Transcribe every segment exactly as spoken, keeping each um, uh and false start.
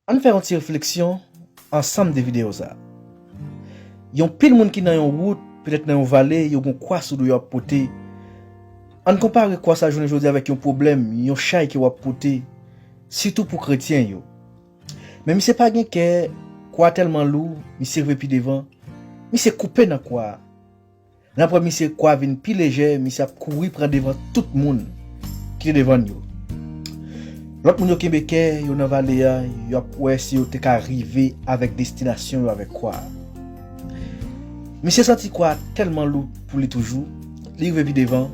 Ann fè yon ti refleksyon ansanm de videyo sa a. Yon pil moun ki nan yon wout, petèt nan yon vale, yo gen yon kwa sou do yo ap pote. Ann konpare kwa sa jounen jodi avèk yon pwoblèm, yon chay ke w ap pote, sitou pou kretyen yo. Men misye pa gen kè, kwa tèlman lou, misye rive pi devan, misye koupe nan kwa a. Nan pwen misye kwa vin pi lejè, misye ap kouri pran devan tout moun ki te devan l yo. Lòt moun yo kenbe kè yo nan vale a, y ap wè si yo te ka rive avèk destinasyon yo avèk kwa a. Misye santi kwa a tèlman lou pou li toujou, li rive pi devan,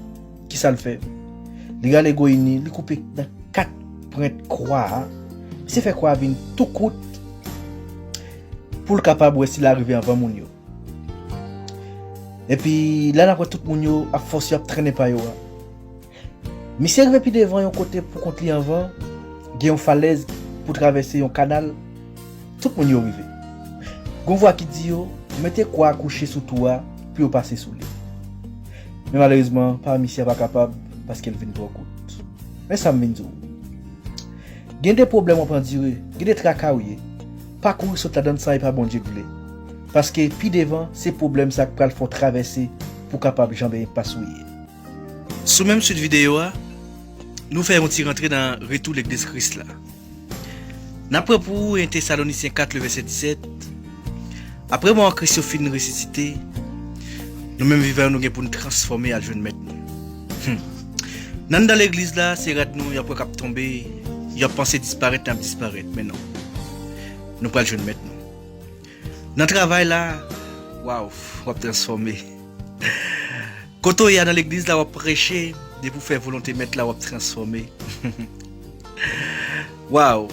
kisa l fè? Li rale gwo ini, li koupe nan kat pwent kwa a. Misye fè kwa a vin tou kout pou l kapab wè si l a rive anvan moun yo. Epi la n ap wè tout moun yo ap fòse, ap trennen pa yo a. Misye rive pi devan yon kote pou kont li anvan, gen yon falèz pou travèse, yon kanal, tout moun yo rive. Gon vwa ki di yo, mete kwa a kouche sou twou a pou yo pase sou li. Men malerezman, pa misye a pa kapab paske l vin twò kout. Men sa m vin di w. Gen de pwoblèm w ap andire, gen de traka w ye. Pa kouri sot ladann sa e pa Bondye k vle. Paske pi devan, se pwoblèm sa k pral fè w travèse pou w kapab janbe enpas ou ye. Sou menm swit videyo a, nou fè yon ti rantre nan retou Legliz Kris la. N ap pran pou ou en Tesalonisyen kat, le vèsè disèt. Apre mò an Kris yo fin resisite, nou menm vivan yo, nou gen pou n transfòme al jwenn Mèt nou. Hmm. Nan anndan legliz la, se rad nou y ap wè k ap tonbe, y ap panse disparèt, n ap disparèt, men non. Nou pral jwenn Mèt nou. Nan travay la, waw, w ap transfòme. Kote w ye a nan legliz la, w ap preche, depi w fè volonte Mèt la, w ap transfòme. Waw!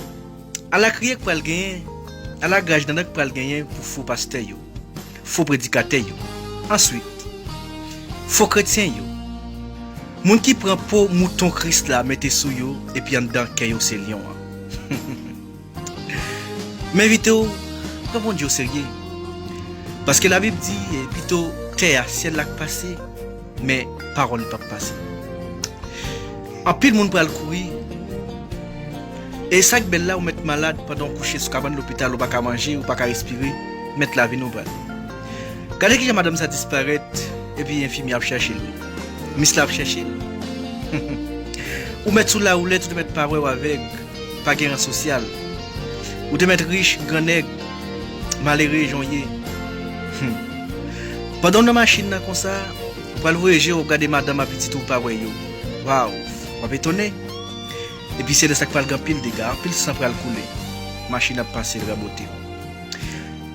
Ala kriye k pral genyen, ala graj nan k pral genyen pou fo pastè yo, fo predikatè yo. Answit, fo kretyen yo. Moun ki pran po mouton Kris la mete sou yo, epi anndan kè yo se lyon an. M envite w, pran Bondye oserye. Paske Labib di, eh, pito tè a, syèl la k pase, men pawòl li p ap pase. Anpil moun pral kouri. E sa k bèl la, ou mèt malad pandan w kouche sou kabann lopital, ou pa ka manje, ou pa ka respire, mèt la vini, ou pral. Gade kijan madanm sa disparèt, epi enfimyè ap chèche l. Mis la ap chèche l. Ou mèt sou lawoulèt, ou te mèt pa wè, w avèg, pa gen ran sosyal. Ou te mèt rich, grannèg, malere, jan w ye. Hmm. Pandan w nan machin nan konsa, ou pral voye je w, w ap gade madanm ak pitit ou, ou pa wè yo. Waw, w ap etone. Epi se lè sa k pral gen anpil dega, anpil san pral koule. Machin ap pase, l rabote.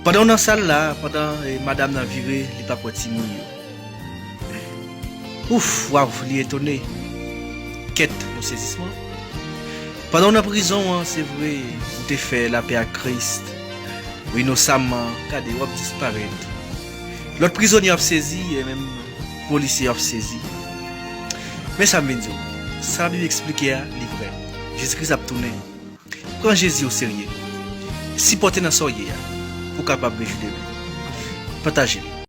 Pandan w nan sal la, pandan, eh, madanm nan vire, li p ap wè timoun yo. Ouf, waw, li etone. Kèt, yon sezisman. Pandan w nan prizon an, se vre, ou te fè lapè ak Kris. Ou inosamman, gade, w ap disparèt. Lòt prizonye ap sezi, e menm polisye ap sezi. Men sa m vin di w, sa Labib eksplike a, li vrè. Jezi Kris ap tounen. Pran Jezi oserye. Sipòte nan sa w ye a, pou w kapab rejwi demen. Pataje l.